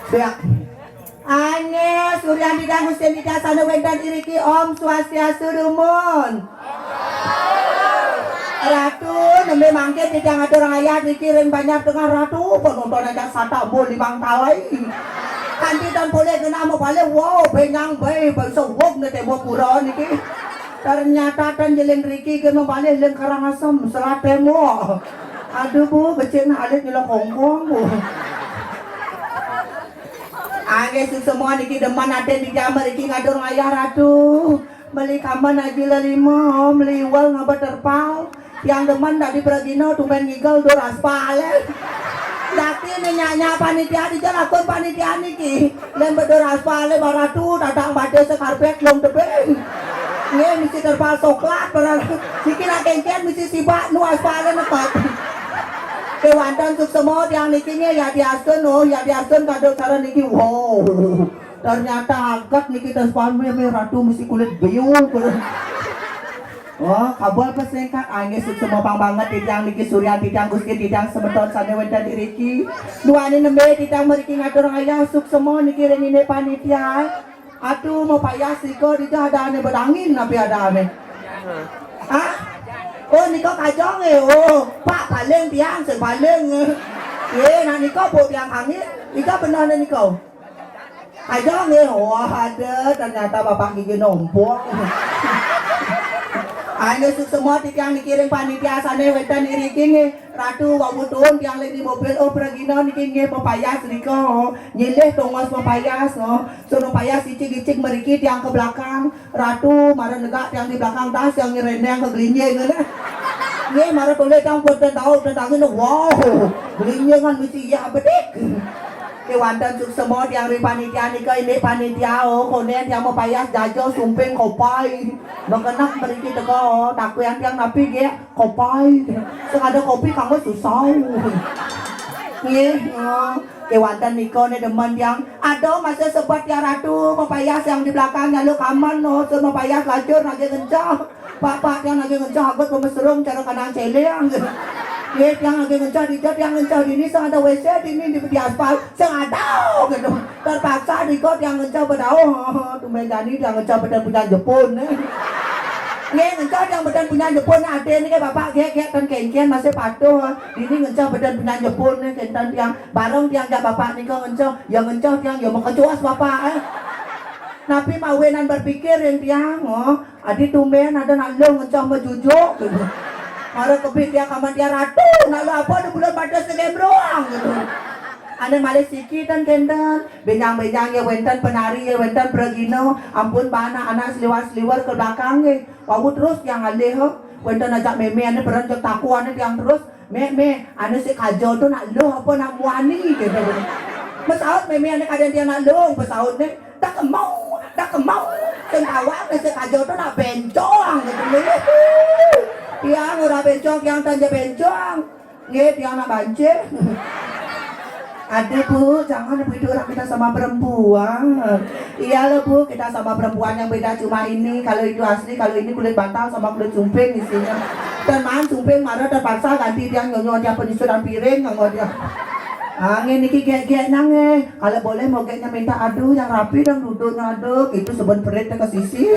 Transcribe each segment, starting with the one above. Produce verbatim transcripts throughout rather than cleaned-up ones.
Siap. Ane, Suryan Didang Husin Didang sane wenten iriki, Om Swastiastu dumun. Ratu, nembe mangkin titiang atur ngayah niki ring Banjar Tengah, Ratu, penonton ajak satak bo limang talai. Kanti tan polih genah mapalih, wow, benyang bae, bangsa wong ne tembok pura niki. Ternyata tan jeling riki gen mapalih ling Karangasem, selat tembok. Aduh, Bu, becik ne alit nyelok Hongkong, Bu. Anggih suksma niki demen atin titiang mriki ngatur ngayah Ratu. Meli kamen aji lelima, meli iwel ngaba terpal. Tiang demen dadi pragina tumben ngigel dur aspal, eh. Jati ne nyak-nyak panitia dija lakun panitia niki. Lem bedur aspal le baratu, dadang bade sekarpet long tebing. Nggih, misi terpal soklat, barang. Niki nak kengken misi sibak nu aspal le nekep. Kewanten suksma tiang niki nggih, yadiastun, oh, yadiastun kado cara niki. Wow. Ternyata agat niki terpal me, me ratu misi kulit biu. Oh, kabul pesingkat, anggih suksma pang banget titiang niki, Suryan titiang, Gusti titiang, semeton sane wenten iriki. Duaning nembe titiang mriki ngatur ngayah suksma niki ring indik panitia. Aduh, mapayas nika dija adane bedangin napi adane. Hah? Oh, nika kajong eh. Oh, Pak paling tiang sing paling. Ye, nah nika Bu tiang kangin. Nika benehne nika. Aja nggih, wah ada ternyata bapak gigi nompok. Ayo suksma titiang niki ring panitia sane wenten iriki nggih. Ratu wau tuun tiang ling di mobil, oh pragina niki nggih mapayas nika, oh. Nyilih tongos mapayas, oh. Suruh payas icik-icik mriki tiang ke belakang. Ratu mara negak tiang di belakang tas tiang ngerendeng ke gelincing ngene. Nggih mara toleh tiang pun tau tentangin, wow. Gelincingan mesti ya bedik. Kewanten suksma tiang ring panitia nika, indik panitia, oh, konden tiang mapayas jaja sumping kopai. Bekenak mriki teka, oh, takuyan tiang napi gek kopai. Sing ada kopi kanggo susah. Nggih, oh, kewanten nika ne demen tiang. Aduh, masa sebat tiang ratu, mapayas tiang di belakang nyaluk aman, oh, sur mapayas lacur nagih ngencah. Pak, Pak, tiang nagih ngencah agut pemeserung cara kanang celeng. Nggih, tiang nagih ngencah dija, tiang ngencah dini, sing ada W C dini di, di aspal, sing ada, gitu. Terpaksa diko tiang ngencah bedauh, tumben jani tiang ngencah beden punyan Jepun, eh. Nggih, ngencah tiang beden punyan Jepun, ade niki bapak gek, gek ten kengken masih patuh, dini ngencah beden punyan Jepun, eh, kenten tiang, bareng tiang jak bapak nika ngencah, ya ngencah tiang, ya makecuas bapak, eh. Napi mawinan berpikir ring tiang, oh. Adi tumben ada nak luh ngencah majujuk. Mara kebit tiang kaman tiang ratu, nak luh apa di bulan pada segem ruang gitu. Ane malih siki ten kenten, benjang-benjang ya wenten penari ya wenten pragina, ampun ba anak-anak seliwar-seliwar ke belakang nggih. Wau terus tiang ngalih, oh. Wenten ajak meme ane peran jak taku ane tiang terus, "Mek, mek, ane si Kajo tu nak luh apa nak muani?" gitu. Pesaut meme ane kaden tiang nak luh, pesaut ne. Dak kemau, dak kemau. Sing tawang sing kajo tu nak bencong gitu. Tiang ora bencong, tiang tanja bencong. Nggih, tiang nak banjir. Aduh, Bu, jangan, Bu, itu orang kita sama perempuan. Iya loh, Bu, kita sama perempuan, yang beda cuma ini. Kalau itu asli, kalau ini kulit bantal sama kulit sumping isinya. Dan maan sumping marah terpaksa ganti tiang nyonyo dia penyusuran piring, nganggo dia. Ah, nggih niki gek-gek nang, eh. Kalau boleh mogeknya minta, aduh, yang rapi dong duduknya, aduh, itu sebon perit ke sisi.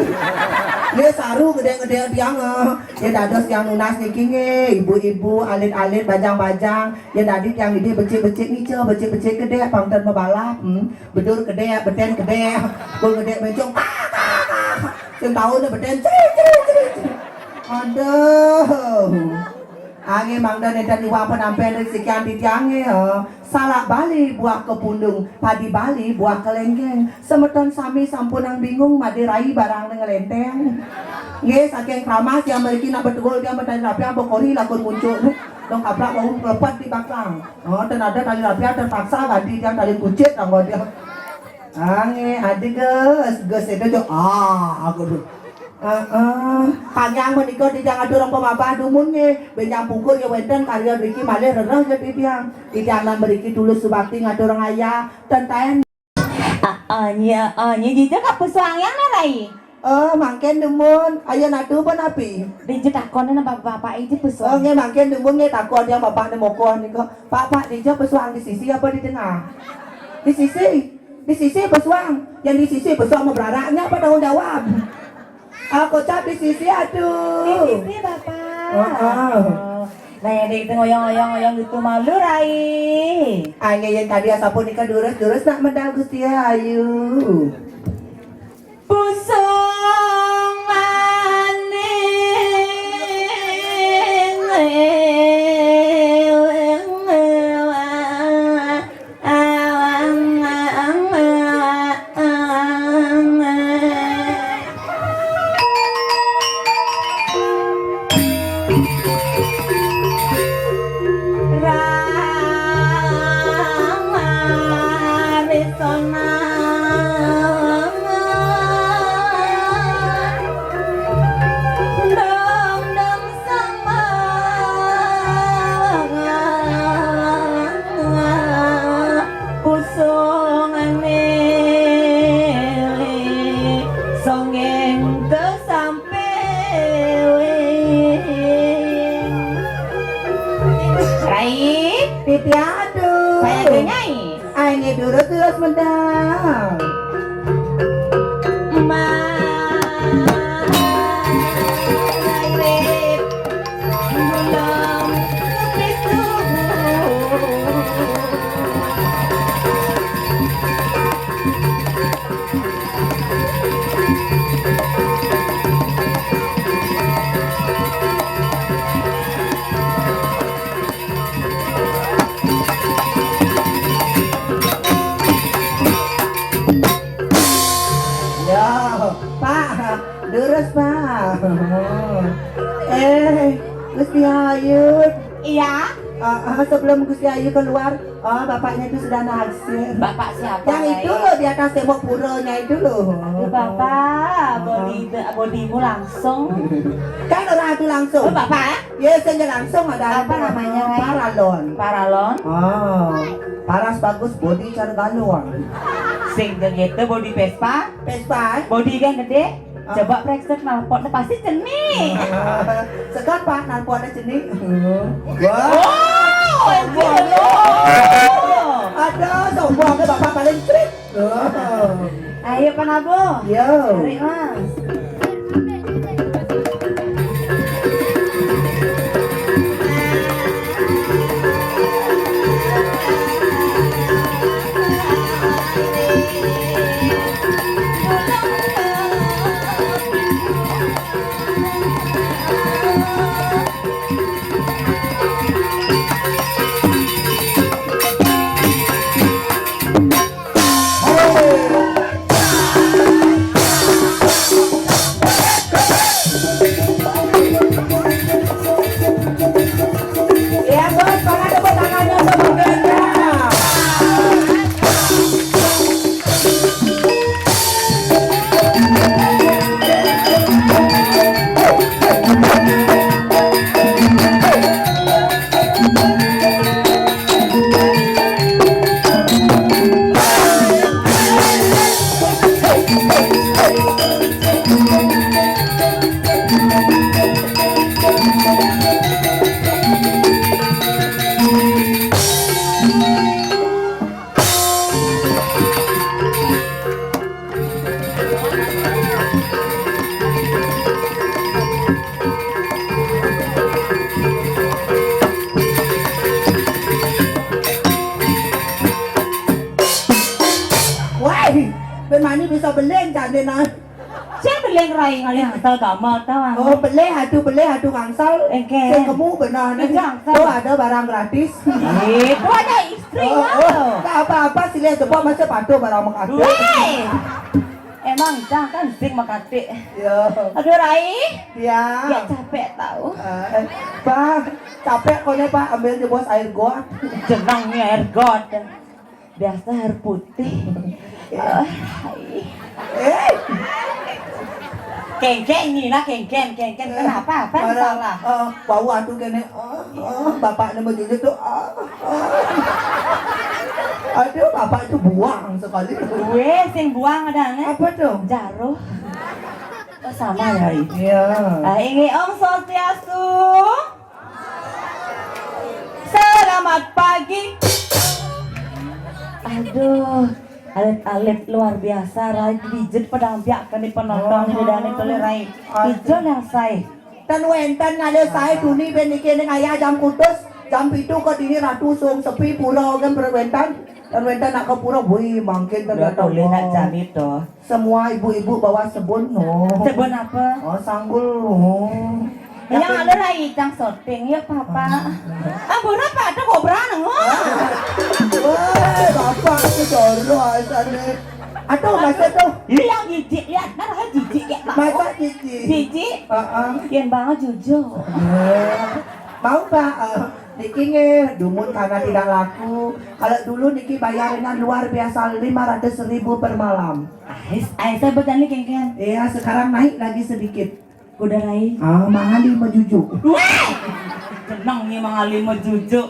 Nggih saru gede-gede tiang, eh. Ya dados tiang nunas niki nggih, ibu-ibu, alit-alit, bajang-bajang. Ya dadi tiang niki becik-becik nica, becik-becik gede, pang ten mabalap. Hmm. Bedur gede, beden gede. Bul gede bencong. Kak, kak, kak. Sing taune beden cri, cri, cri, cri. Aduh. Ange mangda nenten iwang penampen ring sikian titiange, ha. Salak Bali buah kepundung, padi Bali buah kelengkeng. Semeton sami sampunang bingung, made rai barang ngelenteng. Nggih, saking kramas tiang mriki nak betuhul tiang petani rapiang bekori lakun muncul. Dong kaplak mau ngelepet di belakang. Oh, dan ada tali rafia terpaksa ganti tiang tali kucit nang dia. Ange, adi ges, ges itu jo. Ah, aku tuh. Heeh. Kanyang menika titiang atur ring pamabah dumun nggih. Benjang pungkur ya wenten karya mriki malih rereh ya titiang. Titiang lan mriki tulus subakti ngatur ring ayah. Tentaen. Ah, ah, nyi, ah, ah, nyi, jija ka pesuang yang na, Rai? Oh, mangkin dumun. Ayo nadu pun api. Dija takon na bapak-bapak iji Oh, pesuang. Nggih mangkin dumun nggih takon yang bapak ne mokoh nika. Pak, Pak, dija pesuang di sisi apa di tengah? Di sisi. Di sisi pesuang. Yang di sisi pesuang mau beraraknya apa tanggung jawab? Ah, kocap di sisi aduh. Di sisi, Bapak. Heeh. Oh. Nah, yang itu ngoyong-ngoyong ngoyong gitu malu, Rai. Ayo yang tadi asapun nika durus-durus nak medal Gusti Ayu. Pusung maning. Pusungane songgeng kesampewe. Rai, titiang aduh. Saya ke Nyai. Ai, ini durus-durus medal. Magrib. Ya, Pak, durus, Pak. Eh, Gusti Ayu. Iya. Ah, ah, sebelum Gusti Ayu keluar, oh, bapaknya itu sudah naksir. Bapak siapa, Yang Rai? Itu loh, di atas tembok puranya itu loh. Aduh, Bapak, body, bodimu langsung. Kan orang itu langsung. Oh, Bapak, ya? Ya, saya langsung ada. Apa namanya, Rai? Paralon. Paralon? Oh, paras bagus, body cara galon. Sing gitu, body Vespa? Vespa? Body kan gede? Ah. Coba periksa knalpotnya pasti cenik. Sekat, Pak, knalpotnya cenik. Wah. Oh, sombong. Ada sombong ke Bapak paling trik. Oh. Ayo, Pak Nabo. Yo. Tarik, Mas. Ya, Bos, mana tepuk tangannya untuk Bunda? Wah, ben mani bisa beling jane nah. Sing beling rai ngalih asal gamel ta, Wan. Oh, beling aduh, beling aduh ngangsal. Engke. Sing kemu bener nih. Itu ngangsal. Tuh ada barang gratis. Itu ada istri. Oh, oh. Enggak apa-apa, silih jebok masih patuh barang mekadu. Weh. Em, Mang, jangan sing makati. Ya. Aduh, Rai. Ya. Ya capek tahu. Eh, Pak, capek kok nih, Pak, ambil jebos air got. Jenang nih air got. Biasa air putih. Eh. Eh. Kengkeng nih lah, kengkeng, kengkeng. Kenapa? Apa yang salah? Eh, bau aduh kene. Oh, oh, bapaknya mau jujur tuh. Oh, oh. Aduh, bapak itu buang sekali. Weh, sing buang ada nih. Apa tuh? Jaruh. Oh, sama ya, Ri? Iya. Ah, ini Om Swastiastu. Selamat pagi. Aduh, alit-alit luar biasa, Rai. Dijit pedang biak kan di penonton. Oh, di dani tulis, Rai. Aduh. Ijo yang saya. Tan wénten ngalih saé duni ben iki ning ayah jam kutus, jam pitu kok dini ratu sung sepi pura kan berwénten. Tan wénten nak ke pura, wih, mangkin ternyata boleh nak jam itu. Semua ibu-ibu bawa sebun, no. Sebun apa? Oh, sanggul, no. Yang ada rai cang syuting, ya, Papa. Ah. Ampun, apa ada kobra, no? Wah, bapak itu jorok asane. Aduh, masa tuh? Ini yang jijik, lihat, kan ada jijik, ya, Pak? Masa jijik? Jijik. Heeh. Yang banget jujur. Iya. Mau, Pak? Eh, niki nggih, dumun karena tidak laku. Kalau dulu niki bayarannya luar biasa, lima ratus ribu per malam. Ais, ais, saya bertanya, Kengkeng. Iya, sekarang naik lagi sedikit. Kuda rai. Ah, mangali majujuk. Wah! Seneng nih mangali majujuk.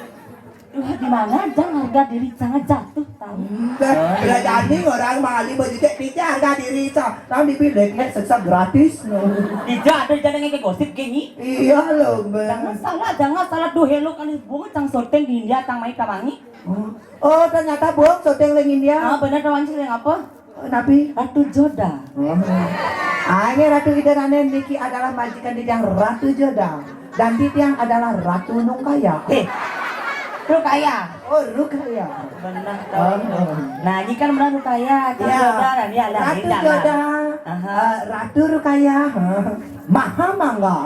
Duh, di mana jang harga diri sangat jatuh tahu. Dah, bela jani orang mangali majujuk, pija harga diri, cah. Tahu di bilik, nek seksa gratis, no. Ija ada jane ngeke gosip gini. Iya, loh, Mbak. Jangan salah, jangan salah. Duh, hello, kali bunga cang syuting di India, cang mai kamangi. Oh. Oh, ternyata, Bung, syuting ning India. Ah, bener, kawan syuting apa? Nabi? Ratu Joda. Oh. Ayo, Ratu Ida Raden, niki adalah majikan di tiang Ratu Joda. Dan di tiang adalah Ratu Nungkaya. Eh, Rukaya. Oh, Rukaya. Benar, oh, tahu. Oh. Nah, ini kan benar Rukaya, Ratu Joda, dan dia ada Ratu Joda. Aha. Eh, Ratu Rukaya. Maha mangga.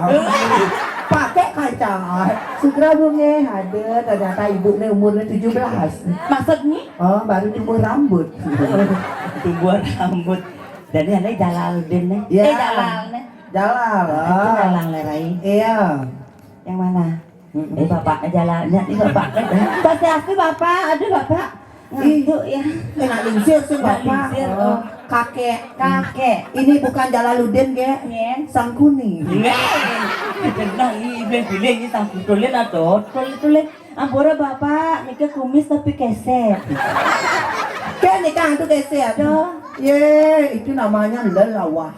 Pakai kaca. Sugra bunge, ada ternyata ibu ni umurnya tujuh belas. Maksudnya? Oh, baru tumbuh rambut. Tumbuh rambut. Jadi ada Jalal Din nih. Ya. Eh, Jalal nih. Jalal. Itu Jalal nih, Rai. Iya. Yang mana? Mm-mm. Eh, bapaknya Jalal. Ya, ini bapaknya. Swastiastu, Bapak. Aduh, Bapak. Ngantuk ya. Eh, nak lingsir sih, Bapak. Lingsir, oh. Kakek. Kakek. Ini bukan Jalaluddin, Gek. Iya. Sangkuni. Iya. Benar, ini pilih ini Sangkuni. Tulis atau? Tulis, tulis. Ampura, Bapak, nika kumis tapi keset. Kayak nikah tuh keset. Tuh. Ye, itu namanya lelawah.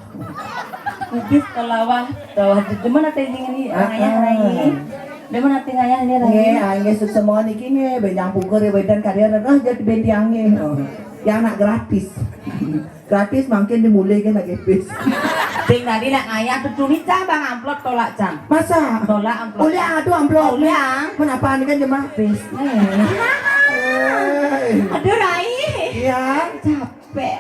Kubis kelawah, kelawah. Di mana teh ini, ah, ayah, ah. Rai? Di mana teh ayah ini, Rai? Nggih, ah, nggih, sukses mawon niki nggih, benjang pungkur ya, wedan karya rerah jadi bendiang nggih. Oh. Yang nak gratis. Gratis mungkin dimulai kan nak epis. Sing tadi nak ayah tuh curi cang bang amplop tolak cang. Masa? Tolak amplop. Uliang aduh amplop. Uliang. Kenapa ini kan jemaah? Pis. Eh. Aduh, Rai. Iya. Capek.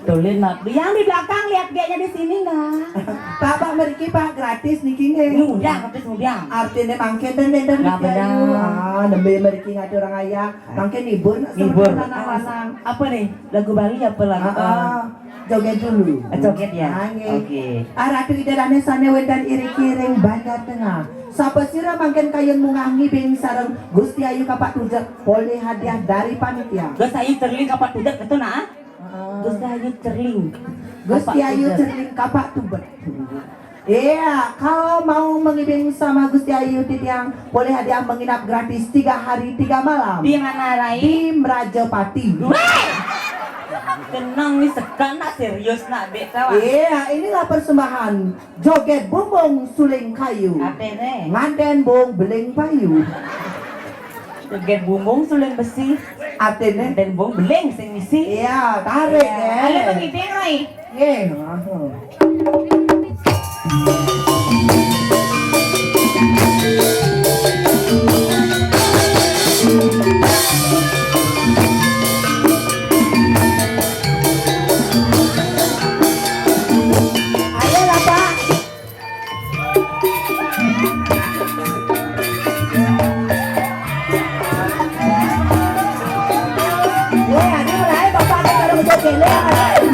Tulen, Mak. Yang di belakang lihat gayanya di sini nggak? Pak, Pak, mriki, Pak, gratis niki nggih. Ngundang, gratis ngundang. Artinya mangkin dan dan dan. Nah, benar. Ah, nembe mriki ngatur orang ayah. Mangkin hibur, hibur. Sama lanang-lanang. Apa nih? Lagu Bali apa lagu? Ah, ah. Joget dulu. Ah, joget ya? Ah, nggih. Oke. Ah, Ratu Ida Dane sane wenten iri kiring Banjar Tengah. Sapa sira mangkin kayun munggah ngibing sareng Gusti Ayu Kapak Tujek polih hadiah dari panitia. Gus Ayu Cerling Kapak Tujek itu nah. Heeh. Gus Ayu Cerling. Gusti Ayu Cerling Kapak Tubet. Iya, kalau mau mengibing sama Gusti Ayu titiang, boleh hadiah menginap gratis tiga hari tiga malam. Di mana, Rai? Di Mrajapati. Weh! Tenang nih, segan nak serius nak, Bek, kawan. Iya, inilah persembahan Joget Bumbung Suling Kayu. Apa nih? Nganten bung beling payu. Joget bumbung suling besi. Atene? Nganten bung beling sing isi. Iya, tarik ya. Ayo pengibing, Rai. Nggih, langsung. Ayo lah, Pak. Woi, ade mulai bapak ada karo betul kele, ade.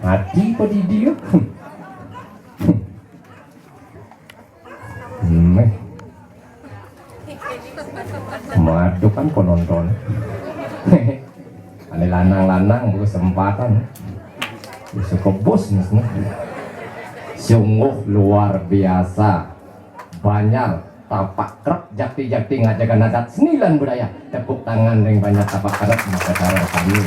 Mati apa di dia? Hmm. Madu kan penonton. Ada lanang-lanang berkesempatan. Bisa kebus nih. Sungguh luar biasa. Banyak tapak kerep jakti-jakti ngajaga adat seni lan budaya. Tepuk tangan ring banyak tapak kerep maka sareng sami.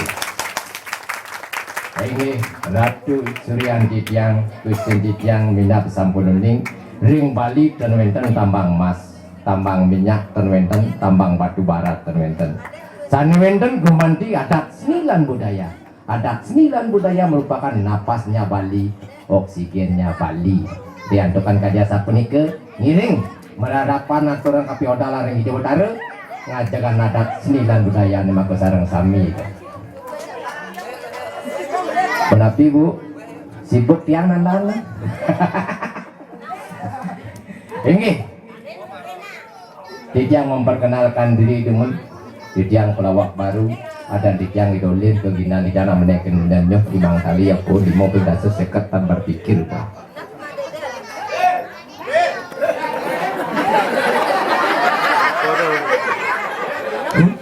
Inggih, Ratu Suryanti tiang, Gusti tiang minab sampun uning, ring Bali ten wenten tambang emas, tambang minyak ten wenten, tambang batu bara ten wenten. Sane wenten gumanti adat seni lan budaya. Adat seni lan budaya merupakan napasnya Bali, oksigennya Bali. Diantukan kadi asapunika, ngiring mararapan aturang kapiodalan ring Jawa Utara, ngajagang adat seni lan budayane maka sareng sami. Punapi, Bu? Sibuk tiang nandang? Inggih. Titiang memperkenalkan diri dumun. Titiang pelawak baru. Adan titiang Ida Ulin, keginan titiang nak menekin dan nyoh limang tali, ya pun lima belas seket tan berpikir, Pak. Hmm?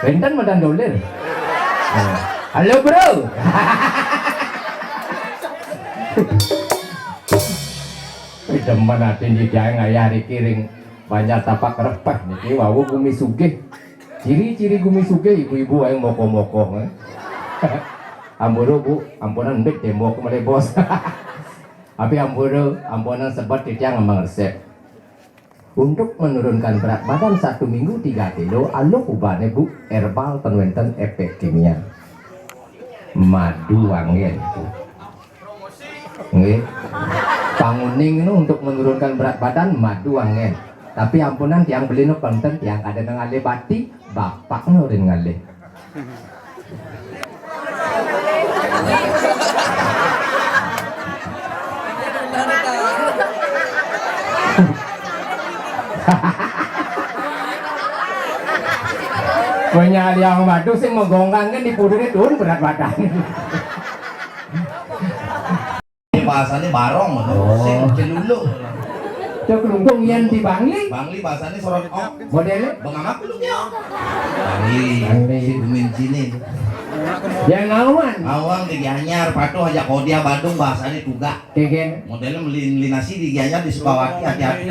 Wenten madan dolir. Halo, Bro. Demen ati niki ayah riki ring Banjar Tapak Repeh niki wau gumi sugih. Ciri-ciri gumi sugih ibu-ibu ae mokoh-mokoh, eh. Ampura, Bu, ampunan mbit tembok malih, Bos. Tapi ampura, ampunang sebet titiang ngembang resep. Untuk menurunkan berat badan satu minggu tiga kilo, aluh ubane, Bu, herbal ten wenten efek kimia. Madu anggen, Bu. Nggih. Panguning itu untuk menurunkan berat badan, madu anggen. Tapi ampunang tiang beli nu penten, tiang kada ngalih bati, bapakne urin ngalih. Punya liang madu sing megongkang kan di pudune turun berat badan. Bahasane barong, oh, sing celulung. Cok lungkung yen di Bangli. Bangli bahasane sorot ok. Modele? Bengamak lu yo. Bangli, Bangli. Si Bumin sini. Yang ngawang. Ngawang di Gianyar, patuh aja kodia Badung bahasane tugak. Kegen. Modele meli, meli nasi di Gianyar di Sukawati, hati-hati.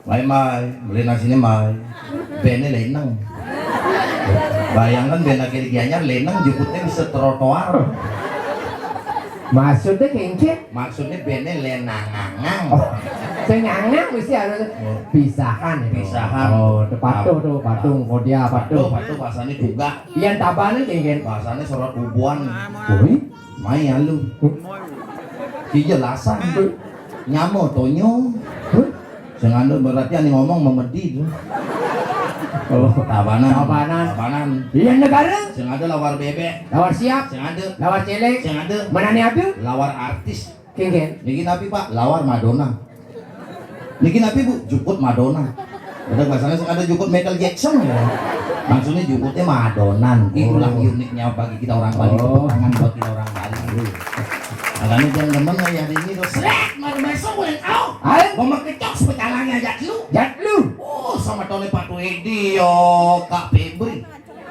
Mai, mai, beli nasine mai. Bene leneng. Bayangkan bene kiri Gianyar leneng jukutnya bisa trotoar. Maksudnya kengke? Maksudnya bene lenangangang. Oh, sing ngangang mesti harus pisahan itu. Pisahan. Oh, itu patuh tuh, patung, kodia patuh. Patuh, patuh bahasanya juga. Iya, tabanan kengke. Bahasanya sorot ubuan. Woi, mai alu. Iya lasang. Nyamo tonyo. Sing anu berarti ane ngomong memedi tu. Oh, tabanan. Tabanan. Tabanan. Iya negara. Sing ada lawar bebek. Lawar siap. Sing ada. Lawar celek. Sing ada. Mana ni ada? Lawar artis. Kengken. Niki napi, Pak? Lawar Madonna. Niki napi, Bu? Jukut Madonna. Ada bahasanya sing ada jukut Michael Jackson ya. Maksudnya jukutnya Madonan. Itulah uniknya bagi kita orang Bali. Oh. Tepuk tangan buat kita orang Bali. Makanya jangan demen ya ini tuh. Srek, mar besok boleh kau. Ayo. Mau makecok sepecalangnya jat lu. Jat lu. Oh, sama Tony Pak Wedi yo, Kak Febri.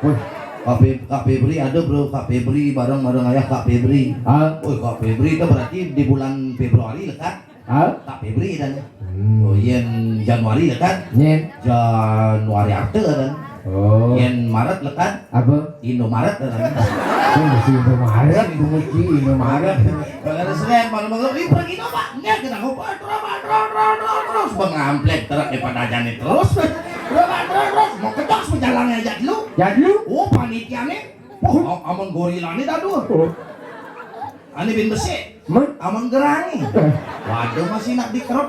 Wih, Kak Feb-, Kak Febri ada, Bro, Kak Febri bareng-bareng ayah Kak Febri. Ah. Wih, Kak Febri itu berarti di bulan Februari lekat. Ah. Kak Febri dan. Hmm. Oh, yen Januari lekat. Yen. Januari Arte dan. Oh. Yen Maret lekat. Apa? Indomaret dan. Oh, masih Indomaret, Bu Muji, Indomaret. Kalau seret malam-malam, "Ih, pergi no, Pak?" Nggak, kita ngobrol, terus, terus, terus, terus, terus, terus, terus, terus, mau ketok sepejalannya aja dulu. Ya dulu. Oh, panitiane, wah, am-, aman gorilane dah dulu. Oh. Ane bin besi, men? Aman gerangi. Waduh, masih nak dikerot,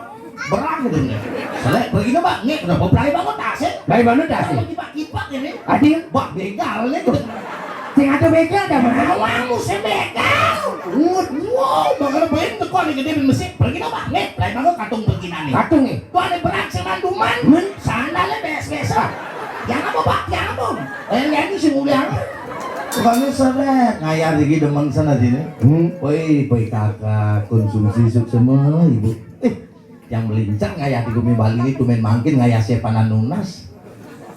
berang gitu nih. Selek, pergi no, Pak? Nggak, kenapa pelai bangun tasik? Pelai bangun tasik? Kipak-kipak ini. Adil. Wah, begal nih. Sing ada begal dah, Bang. Awakmu sing begal. Wow, bakal main teko ning gede mesik. Pergi no, Pak? Nggih, lain mangko katung perginane. Katung, nggih. Tuh ada berak sing manduman. Men? Sandale bes-bes. Yang apa, Pak? Yang apa? Eh, yang ini sing mulia. Bukannya seret, ngayah iki demen sana sini. Hmm. Woi, P K K konsumsi suksema, Ibu. Eh, yang melincah ngayah di bumi Bali ini tumen mangkin ngayah sepanan nunas.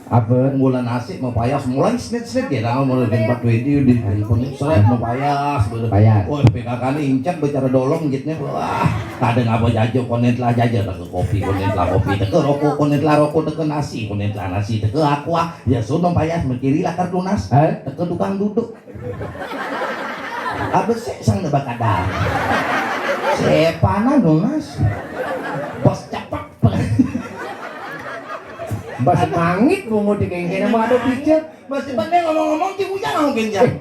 Apa? Bulan asik mau payas mulai snit-snit ya, tangan mulai empat twenty di telepon seret mau payas, bener. Payas. Wah, P K K ini incak bicara dolong gitu nih. Wah, kadang apa jajo konen telah jajo, teke kopi konen telah kopi, teke rokok konen telah rokok, teke nasi konen telah nasi, teke aqua. Ya sudah payas, mengkiri lakar tunas. Hah? Teke tukang duduk. Apa sih sang nebak ada? Sepanan nunas. Bos cepet. Bos mangit bungut di kengkene mau ada picet. Bos cepet nih ngomong-ngomong, cing ujang mungkin ya. Eh,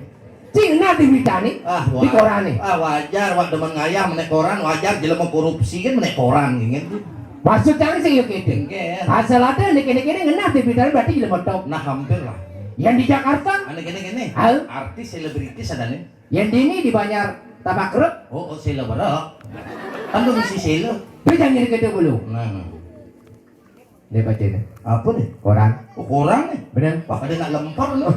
cing, nah di berita nih, ah, di koran nih. Ah, wajar, wak demen ngayah menek koran, wajar jelema korupsi kan menek koran, kan. Maksud cang sing yo kene. Nggih. Asal ada nih kene-kene ngenah di berita berarti jelema top. Nah, hampir lah. Yang di Jakarta? Ane kene-kene. Hah? Artis selebritis ada nih. Yang di ini di Banjar Tapak Keruk. Oh, oh, sila berek. Kan lu mesti sila. Dia jangan gitu dulu. Nah, nah. Dia baca nih. Apa nih? Koran. Oh, koran nih. Bener. Wah, ada nak lempar lu.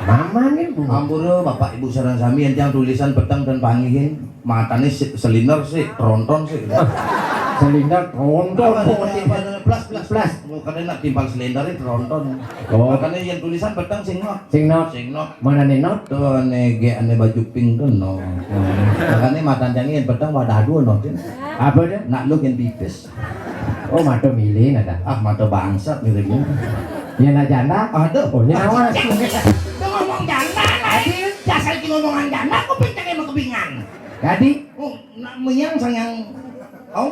Mama nih, Bu. Ampura, Bapak Ibu sareng sami, yang tulisan peteng dan pangihin. Matane si-, selinder sih, tronton sih. Selinder, tronton. Apa, apa, apa, plus, plus. Plus. Bukan nak timpal selinder itu tronton. Oh. Makanya yang tulisan peteng sing not. Sing not. Sing not. Mana nih not? Tuh, ane ge, ane baju pink tuh, no. Makanya mata jangan peteng wadah dua not. Apa dia? Nak lu yang pipis. Oh, mata milih ada. Ah, mata bangsat miripnya. Ya, nak janda? Ada. Oh, nyawa. Itu ngomong janda, lah. Jadi, dasar lagi ngomongan janda, aku pincang emang kebingan. Jadi? Oh, nah, Meyang sayang. Oh.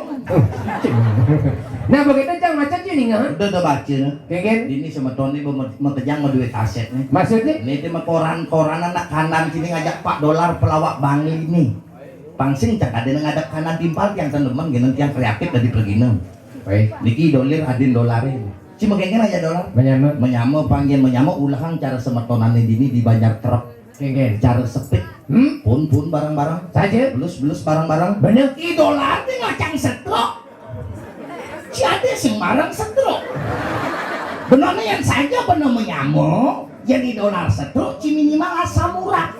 Nah, begitu cang macet je ninga. Udah, udah baca, nah. Kengken. Ini semeton ni be-, makejang maduit aset ni. Maksudnya? Ini ti mah koran-koran anak kanan sini ngajak Pak Dolar pelawak Bangli ni. Pangsing cak ada ngadap kanan timpal tiang sendemen gini tiang kreatif dari pergina. Baik. Niki dolir adin dolarin. Cuma kengken aja dolar. Menyama. Menyama panggil menyama ulahang cara semetonan ini di Banjar Kerep. Kengken. Cara sepit. Hmm? Pun, pun barang-barang. Saja. Belus, belus barang-barang. Bener. Idola ti ngacang setruk. Ci ade sing marang setruk. Benarnya yang saja bener menyamo, yang idola setruk, ci minimal asam urat.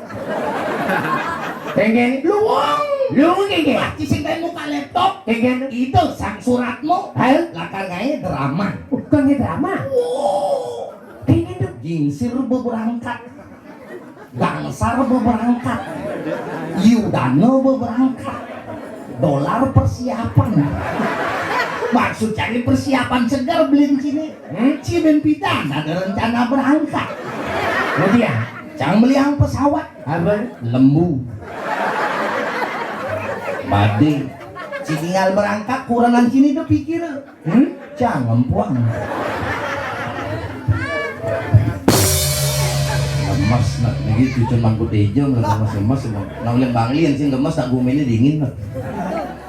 Kengken. Luwung. Luwung kengken. Wah, ci sing tadi muka laptop. Kengken. Itu sang suratmu. Hah? Lakar gawe drama. Bukan drama. Wow. Kengken tuh. Gingsir beberangkat. Gangsar beberangkat, Yudana beberangkat, dolar persiapan. Maksud cari persiapan segar belin sini. Hmm? Ci ben pidan ada rencana berangkat. Kemudian, cang beli yang pesawat. Apa? Lembu. Badi. Ci tinggal berangkat, kurangan sini tuh pikir. Hmm? Cang empuang. Lemes nak, niki cucun mangkuk ijo, lemes-lemes. Nah, ulin Bangli sing lemes, nak gumine dingin nak.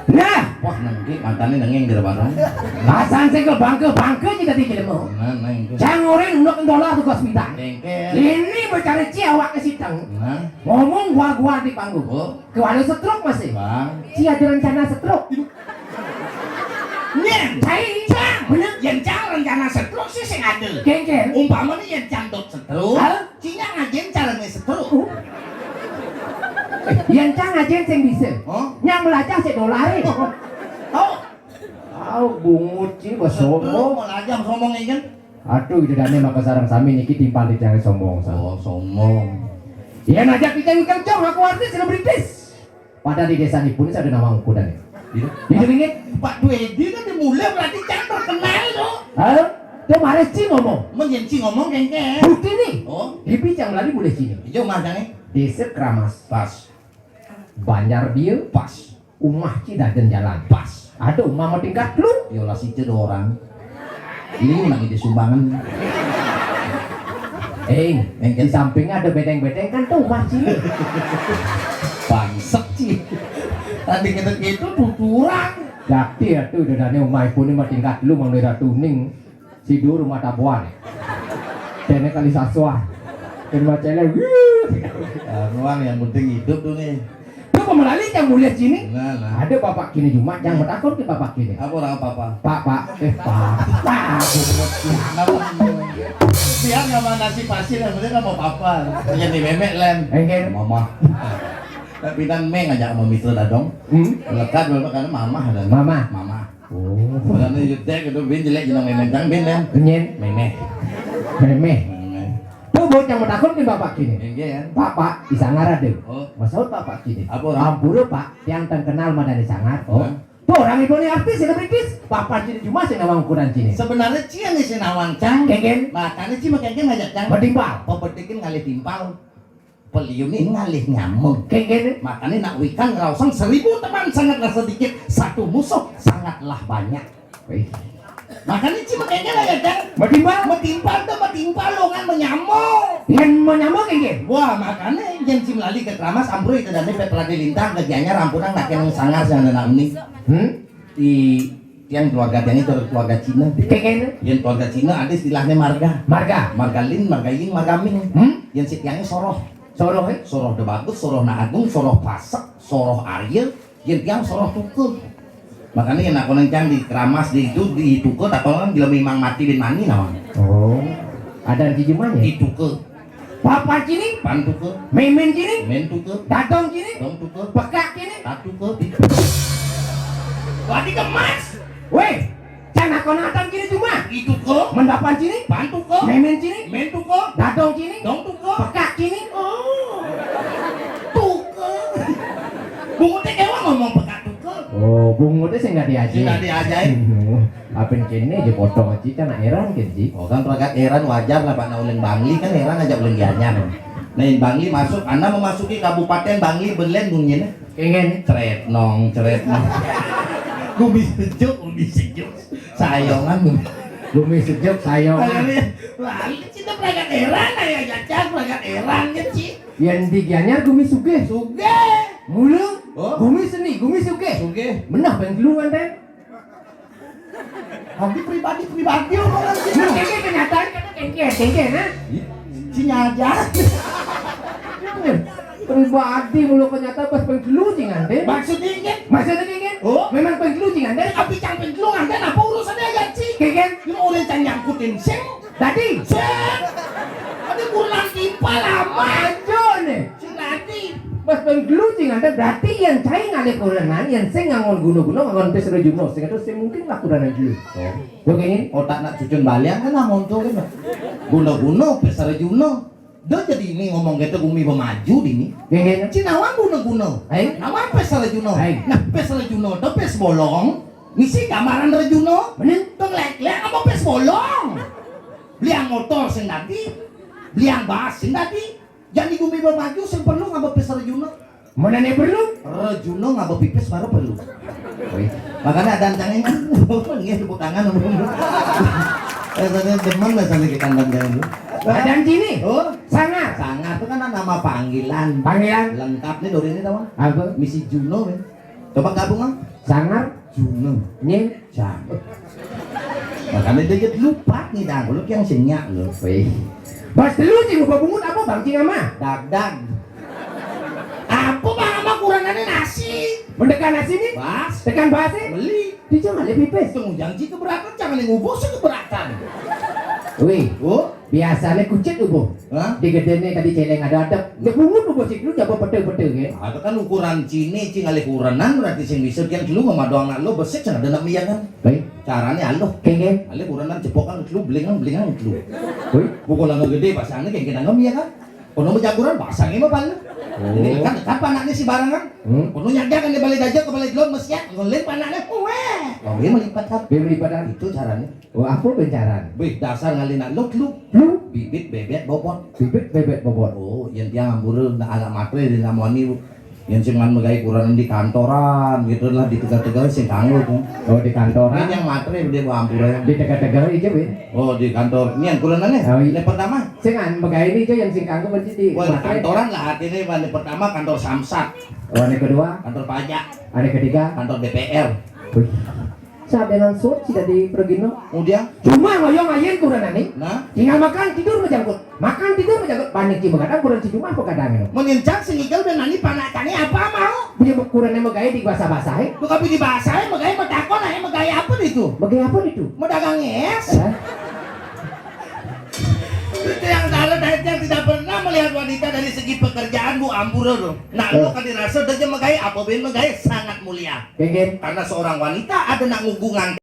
Nah, wah, nengki matane nengeng gara barang. Pasan sing ke bangke, bangke aja tadi jelema. Nah, nah, itu. Cang orang nuk dolar tugas minta. Kengken. Ini bercari ci awak ke siteng. Nah. Ngomong gua-gua di panggung. Oh. Kewala setruk masih. Bang. Ci ada rencana setruk. Nyen, cai, cang. Bener. Yen cang rencana setruk sih sing ada. Kengken. Umpamane yen cang dot setruk, hah? Cinya ngajen carane setruk. Oh. Yen cang ngajen sing bisa. Oh? Nyang belajar sik dolare. Oh. Tahu bungut ci. Setruk, sombong. Belajar sombong kan? Aduh, itu dane maka sarang sami niki timpal di cari sombong. Oh, sombong. Yen aja kita kerja ngaku artis selebritis. Padahal di desa Nipun saya ada nama ukuran ya. Iya. Di sini Pak Duedi kan dimulai berarti cang terkenal tuh. Hah? Tuh mare ci ngomong. Menyenci ngomong kengke. Bukti nih. Oh. Di Picang lagi boleh sini. Ijo matane. Desa Keramas. Pas. Banjar Biu. Pas. Umah ci daden jalan. Pas. Ada umah mau tingkat lu. Yolah situ dua orang. Ini lagi di sumbangan. Eh, di sampingnya ada bedeng-bedeng kan tuh umah ci. Bangsek ci. Tadi kita gitu tuturan. Yakti ya tuh dadane umah ibu ini mah tingkat lu mang daerah tuning. Sidur rumah tabuan. Dene kali saswa. Rumah cele. Wih. Ruang yang penting hidup tuh nih. Tuh pemelali yang mulia sini. Nah, nah. Ada bapak kini cuma yang bertakut ke bapak kini. Apa orang apa-apa? Pak, pak, eh pak. Pak. Kenapa? Biar nggak mau nasi pasir yang penting nggak mau apa-apa. Yang di memek lem. Engken. Mama. Tapi dan meng aja sama mitra dadong. Hmm? Lekat berapa karena mamah dan mama. Mama. Oh. Karena jutek itu bin jelek jenang memek tang bin dan. Nyen. Memeh. Memeh. Memeh. Tuh bocah mau takut nih bapak kini. Enggak ya. Bapak di sanggar ada. Oh. Masaut bapak kini. Apa orang? Ampura pak, yang terkenal mah dari sanggar. Oh. Hah? Tuh orang ibu nih artis selebritis. Bapak kini cuma sih nawang ukuran kini. Sebenarnya cia nih sih nawang cang. Kengken. Makanya cia makanya ngajak cang. Bertimpal. Pepetikin ngalih timpal. Peliunin ngalih nyameng. Kengken. Makanya nak wikan rausang seribu teman sangatlah sedikit, satu musuh sangatlah banyak. Wih. Makanya cuma kengken aja kan. Metimpal? Metimpal tuh metimpal longan menyameng. Yang menyameng kengken. Wah, makanya yang cim lali ke keramas ambroi ke dane pet prade lintang ke gianyar ampunang nak keneng sangar sing ada nak uni. Hmm? Di tiang keluarga tiang itu keluarga Cina. Kengken. Yang keluarga Cina ada istilahnya marga. Marga. Marga Lin, marga Ying, marga Ming. Hmm? Yang si tiangnya soroh. Soroh, eh? Soroh de bagus, soroh na agung, soroh pasek, soroh arya, yang tiang soroh tuke. Makanya yang nak koneng cang di keramas di itu di tuke tak koneng gila memang mati bin mani namanya. Oh. Ada di jumanya? Di tuke. Papa cini? Pan tuke. Memen cini? Men tuke. Dadong cini? Dong tuke. Pekak cini? Tak tuke. Wadi kemas. Weh, cang nakon atang cini cuma. Itu ke? Mendapan cini? Pan tuke. Memen cini? Men tuke. Dadong cini? Dong tuke. Pekak cini? Oh. Tuke. Bungut teh kewa ngomong pekak tuke. Oh, bungut teh sing nggak diajarin. Sing nggak diajarin. Apin kene aja potong aja, cang heran kan, Ji? Oh, kan perangkat heran wajar lah, Pak. Nah, ulin Bangli kan heran aja ulin gianyar. Nah, Bangli masuk, Anda memasuki Kabupaten Bangli, belen bunyinya. Kéngkén. Cret nong, cret nong. Gumi sejuk, gumi sejuk. Sayongan gumi. Gumi sejuk, sayongan. Ayo, wah, cinta pelagat éran, ayo, jajan pelagat éran, kan, Ci? Yén di Gianyar gumi sugih. Sugih. Mula, oh, gumi seni, gumi sugih. Sugih. Menah penggelungan, Dén. Tapi pribadi-pribadi omongan kita. Nah, kéngkén kenyataan, kéngkén, kéngkén, nah. Ih, si nyaja. Pribadi mula kenyataan pas pengkelu sing nganten. Maksudnya, kéngkén? Maksudnya, kéngkén? Oh? Memang pengkelu sing nganten. Tapi cang pengkelu nganten apa urusannya ya, Ci? Kéngkén? Ini orang cang nyangkutin sing. Dadi. Sing. Ada kurang timpal amat. Aja nih. Sing dadi. Pas pengkelu sing nganten, berarti yang cai ngalih kurenan, yang sing ngangon guna-guna, ngangon pis rejuna, sing itu sing mungkin lah kurenan dulu. Oh. Yo, kéngkén? Otak nak cucun balian kan, amun tuh kan. Guna-guna, pis rejuna. Dah jadi ini ngomong gitu, gumi pemaju di ini. Kéngkén? Cinawan guna-guna. Hai. Nawan pis rejuna. Hai. Nah, pis rejuna tuh pis bolong. Ngisi gambaran rejuna. Bener. Tuh ngelek-lek apa pis bolong? Beliang motor sing dadi. Beliang bas sing dadi. Jadi gumi pemaju sing perlu ngaba pis rejuna. Mana nih perlu? Rejuna ngaba pipis baru perlu. Wih. Makanya ada ancangnya kan. Nggih, tepuk tangan. Rasanya demen rasanya kita kandang dulu. Ada sini. Oh, sangar. Sangar itu kan nama panggilan. Panggilan. Lengkap nih Dori ini tahu? Apa? Misi Juno nih. Coba gabung ah. Sangar. Juno. Nying. Jang. Makanya dia jadi lupa nih dah. Lu yang senyak lu. Wih. Bas telu sih lupa bungut apa Bang Cing ama? Dagdag. Apa Bang ama kurangannya nasi? Mendekan nasi nih? Bas. Tekan bas nih? Beli. Di jangan lebih pipis. Tunggu janji keberatan, jangan yang ngubuh sih keberatan. Wih. Oh? Biasanya kucit ubuh. Hah? Di gedene tadi celeng ada adep. Dia bungut ubuh sik lu jaba pete-pete ke. Ada kan ukuran cini, cing alih kurenan berarti sing bisa kian lu ngomong doang nak lu besik sana ada nak mian kan. Baik. Caranya aluh. Kéngkén. Alih kurenan cepokan lu belingan belingan lu. Woi. Pukul angka gede pasangnya kéngkén angka mian kan. Kono bejaguran pasangnya mah palu. Oh. Ini kan dekat panaknya si barangan. Hmm. Kono nyada kan di balai gajah ke balai gelon mesiat ngelin panaknya. Weh. Oh, dia melipat kan. Dia melipat kan. Itu caranya. Oh, apa pencaran? Wih, dasar ngalih nak lu lu. Lu? Bibit bebet bobot. Bibit bebet bobot. Oh, yang tiang ambura nak anak matre di namoni. Yang sing ngan megai kurenan di kantoran gitu lah, di tegal-tegal sing kanggo tuh. Oh, di kantoran. Ini yang matre dia bawa ambura. Di tegal-tegal aja, Win. Oh, di kantor. Ini yang kurenan nih. Oh, iya. Yang pertama. Sing ngan megai ini aja yang sing kanggo berarti di. Wah, matre. Kantoran lah artinya, yang pertama kantor samsat. Oh, yang kedua? Kantor pajak. Yang ketiga? Kantor D P R. Wih. Saat dengan sot tidak dipergino. Kemudian? Cuma ngoyong ayen kurenan nih. Nah? Tinggal makan tidur menjangkut. Makan tidur menjangkut. Panik ci begadang, kurenan ci cuma begadang ini. Menyencang sing igel dan nani panakane apa mau? Punya kurenan megai di bahasa-bahasa eh. Tuh tapi di bahasa eh megai metakon eh megai apa itu? Megai apa itu? Medagang es. Eh? Itu yang salah, saya tidak pernah melihat wanita dari segi pekerjaan, Bu, ampura loh. Nah, lo kan dirasa dia megai apa ben megai sangat mulia. Kéngkén. Karena seorang wanita ada nak ngugungan